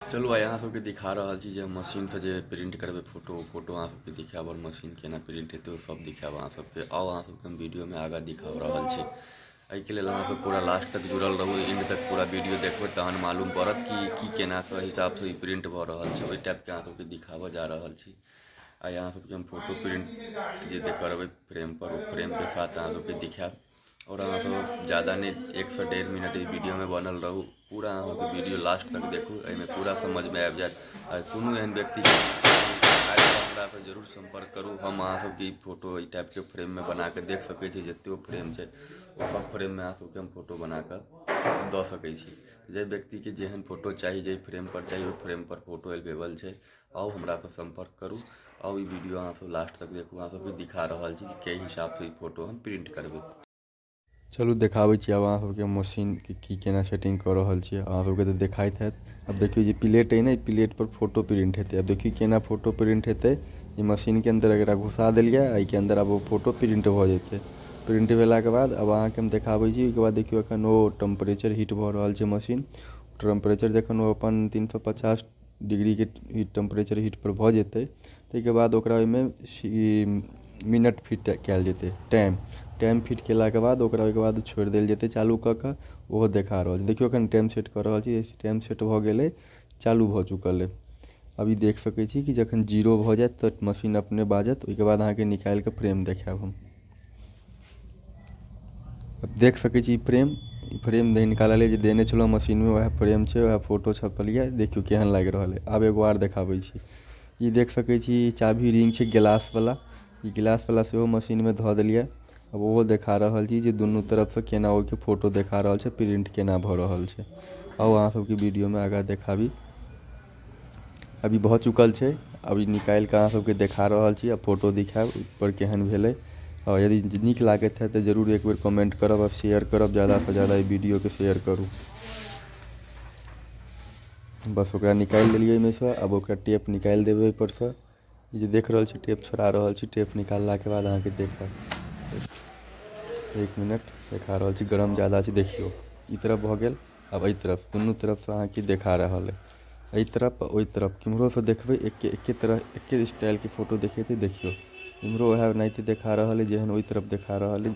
चलू आइ अहाँ सबके दिखा रहल छी जे हम मशीनसँ जे प्रिंट करबै फोटो, ओ फोटो अहाँ सबके दिखायब आओर मशीन केना प्रिंट हेतै ओ सब दिखायब अहाँ सबके। आउ अहाँ सबके हम वीडियोमे आगाँ दिखा रहल छी। एहिके लेल अहाँ सब पूरा लास्ट तक जुड़ल रहू, एंड तक पूरा वीडियो देखबै तहन मालूम पड़त कि की केना के हिसाबसँ ई प्रिंट भऽ रहल छै। ओहि टाइपके अहाँ सबके दिखाबऽ जा रहल छी। आइ अहाँ सबके हम फोटो प्रिंट जे करबै फ्रेमपर, ओ फ्रेमके साथ अहाँ सबके दिखायब। आओर अहाँ सब ज्यादा नहि, 1 से 1.5 मिनट ई वीडियोमे बनल रहू, पूरा अहाँ सबके वीडियो लास्ट तक देखू, एहिमे पूरा समझमे आबि जायत। आ कोनो एहन व्यक्ति हमरासँ जरूर सम्पर्क करू, हम अहाँ सबके ई फोटो एहि टाइपके फ्रेममे बनाकऽ देख सकै छी। जतेक फ्रेम छै ओ सब फ्रेममे अहाँ सबके हम फोटो बनाकऽ दऽ सकै छी। जाहि व्यक्तिके जेहन फोटो चाही, जाहि फ्रेमपर चाही, ओहि फ्रेमपर फोटो एवेलेबल छै। आउ हमरासँ सम्पर्क करू। आउ ई वीडियो अहाँ सब लास्ट तक देखू, अहाँ सबके दिखा रहल छी कि कई हिसाबसँ ई फोटो हम प्रिंट करबै। चलू देखाबै छी आब अहाँ सबके मशीनके की केना सेटिंग कऽ रहल छियै। अहाँ सबके तऽ देखाइत हैत। आब देखियौ जे प्लेट अइ ने, प्लेटपर फोटो प्रिंट हेतै। आब देखियौ केना फोटो प्रिंट हेतै। ई मशीनके अन्दर एकरा घुसा देलियै, एहिके अन्दर आब ओ फोटो प्रिंट भऽ जेतै। प्रिंट भेलाके बाद आब अहाँके हम देखाबै छी। ओहिके बाद देखियौ एखन ओ टेम्परेचर हीट भऽ रहल छै। मशीन टेम्परेचर जखन ओ अपन 350 डिग्रीके टेम्परेचर हीटपर भऽ जेतै, ताहिके बाद ओकरा ओहिमे ई मिनट फिट कयल जेतै। टाइम टाइम फिट कयलाके बाद ओकरा ओहिके बाद छोड़ि देल जेतै चालू कऽ कऽ। ओहो देखा रहल छै। देखियौ एखन टाइम सेट कऽ रहल छी। टाइम सेट भऽ गेलै, चालू भऽ चुकल अइ। अभी देख सकै छी कि जखन जीरो भऽ जायत तऽ मशीन अपने बाजत। ओहिके बाद अहाँके निकालि कऽ फ्रेम देखायब हम। अब देख सकै छी फ्रेम, ई फ्रेम नहि निकालल जे देने छलहुँ मशीनमे, वएह फ्रेम छै, वएह फोटो छपल यऽ। देखियौ केहन लागि रहल अइ। आब एगो आर देखाबै छी। ई देख सकै छी, ई चाभी रिंग छै गिलासवला। ई गिलासवला सेहो मशीनमे धऽ देलियै। आब ओहो देखा रहल छी जे दुनू तरफसँ केना ओहिके फोटो देखा रहल छै, प्रिंट केना भऽ रहल छै। आउ अहाँ सबके वीडियोमे आगाँ देखाबी। अभी भऽ चुकल छै। अभी निकालि कऽ अहाँ सबके देखा रहल छी आ फोटो दिखायब ओहिपर केहन भेलै। आओर यदि नीक लागैत हैत तऽ जरूर एक बेर कमेंट करब आ शेयर करब, ज्यादासँ ज्यादा ई वीडियोके शेयर करू। बस ओकरा निकालि देलियै ओहिमेसँ। आब ओकरा टेप निकालि देबै ओहिपरसँ। ई जे देख रहल छी टेप छोड़ा रहल छी। टेप निकाललाके बाद अहाँके देखायब। 1 मिनट देखा रहल छी, गरम ज्यादा छै। देखियौ ई तरफ भऽ गेल, आब एहि तरफ, दुनू तरफसँ अहाँके देखा रहल अइ। एहि तरफ ओहि तरफ केम्हरोसँ देखबै एके एके तरह एके स्टाइलके फोटो देखेतै। देखियौ इम्हरो वएह ओनाहिते देखा रहल अइ जेहन ओहि तरफ देखा रहल अइ।